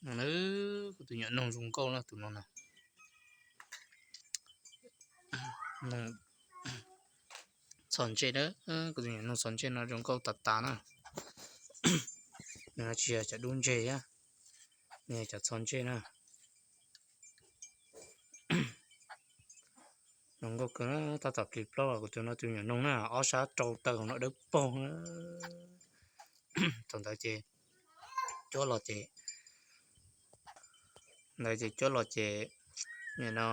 Kuv tus nyuam noog zoo nkauj na tus no na. Txhos ntse na, kuv tus nyuam noog txhos ntse no zoo nkauj tas tas na. Nws tsis yog cov dub ntseg thiab, nws yog cov txhos ntse na. Zoo nkauj kawg, tab tom plis plaub los kuv tus no tus nyuam noog na, ob sab rau taw hauv no dawb paug na. Thaum ntawd ces cuab los ces, ntawd ces cuab los ces, nim no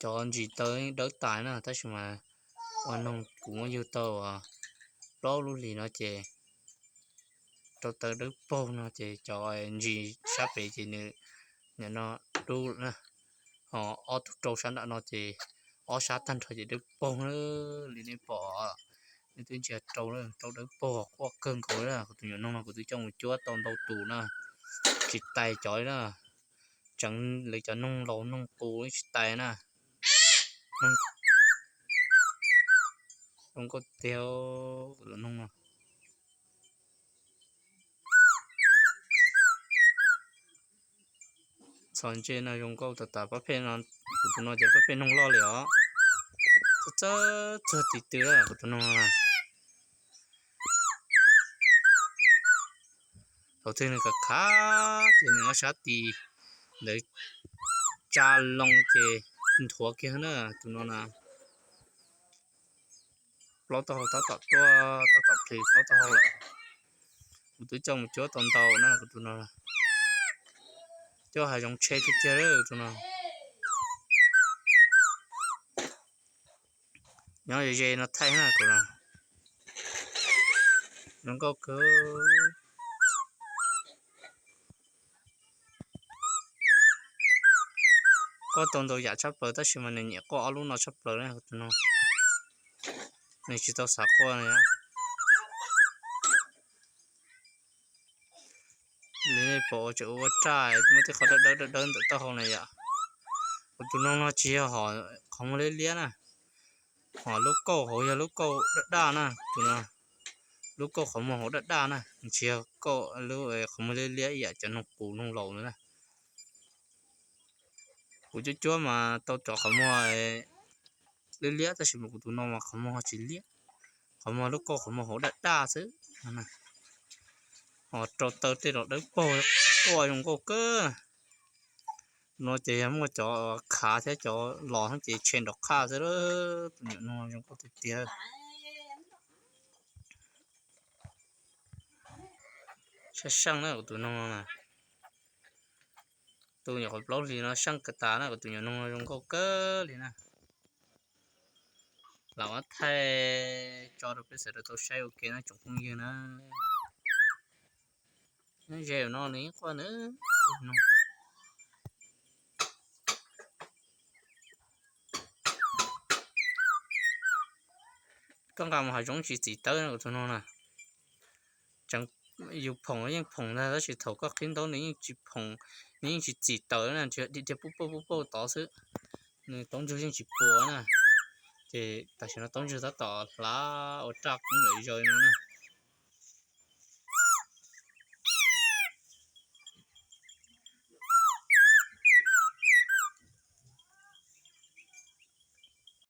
cov ntsis taw dawb tas na, tab sis mas ua noog kuv muab yug tau plaub lub hlis no ces rau taw dawb paug no ces cov ntsis sab pem ces nws nim no dub lawm na. Ho ob tug rau sab nram no ces ob sab tag nrho ces dawb paug na. Li nej pom, nej twb ntsia rau, rau dawb paug quaj kawg nkaus na. Kuv tus nyuam noog no kuv twb coj mus cuab tau ntau tus na, tsis tais cov li na. Tseev lawv cov noog laus noog qus tsis tais na. Zoo nkauj tiag, kuv tus noog no. Txhos ntse no zoo nkauj tas tas, pab pheej no, kuv tus no ces pab pheej noog loj li os. Txawj txawj txog tis tw lawm kuv tus noog no. Thaum twg nws khav khav ces nws ob sab tis ntawd tsa loo ces nthuav kiag na tus no na. Plaub taub hau tab tom tuaj, tab tom plis plaub taub hau lawm. Kuv twb coj mus cuab tau ntau na kuv tus no. Cuab hav zoov tshe tiag tiag tus no. Nyob ze ze no thaij na tus no. Zoo nkauj kawg. Quaj tau ntau yam tshaj plaws tab sis mas nws nyiam quaj ob lub no tshaj plaws na tus no. Nws tsis tau xav quaj na yom. Li nej pom ua tseem ua ua raj muaj tej qhov dawb dawb dawb dawb ntawm taub hau na yom. Kuv tus noog no tsis yog hom qhov muag liab liab na. Hom lub kauj hauv yog lub kauj daj daj na tus no. Lub kauj qhov muag hauv daj daj na, tsis yog kauj lub qhov muag liab liab ib yam cov noog qus noog laus ntawd na. Kuv cuab cuab mas tau cov qhov muag liab liab tab sis mas kuv tus no mas qhov muag tsis liab, qhov muag lub kauj qhov muag hauv daj daj xwb. Ho rau taw tej los dawb paug, quaj zoo nkauj kawg. No ces yog muaj cov khav thiab cov los ces tshe nrov qhaj xwb. Tus nyuam noog zoo nkauj tiag tiag. Sab seej na kuv tus noog no na. Tus nyuam qhuav plaub hlis no seej kawg tas na, kuv tus nyuam noog no zoo nkauj kawg li na. Lam muab thaij tso rau peb sawv daws tau saib ua ke na tsoom phooj ywg na. Nyob ze no nws yeej quaj na. Koj nqa mus hav zoov tsis txim tawb na kuv tus noog na. Tseem yus phoom yeej phoom ntag tab sis thaum koj qhib ntaub nws yeej tsis phoom, nws yeej tsis txim tawm na, tsuas dhia dhia puj pauj puj pauj tod xwb. Nws taub ntswg yeej tsis puas na. Ces tam sim no taub ntswg tab tom hlav ua raj koob yam zaws no na.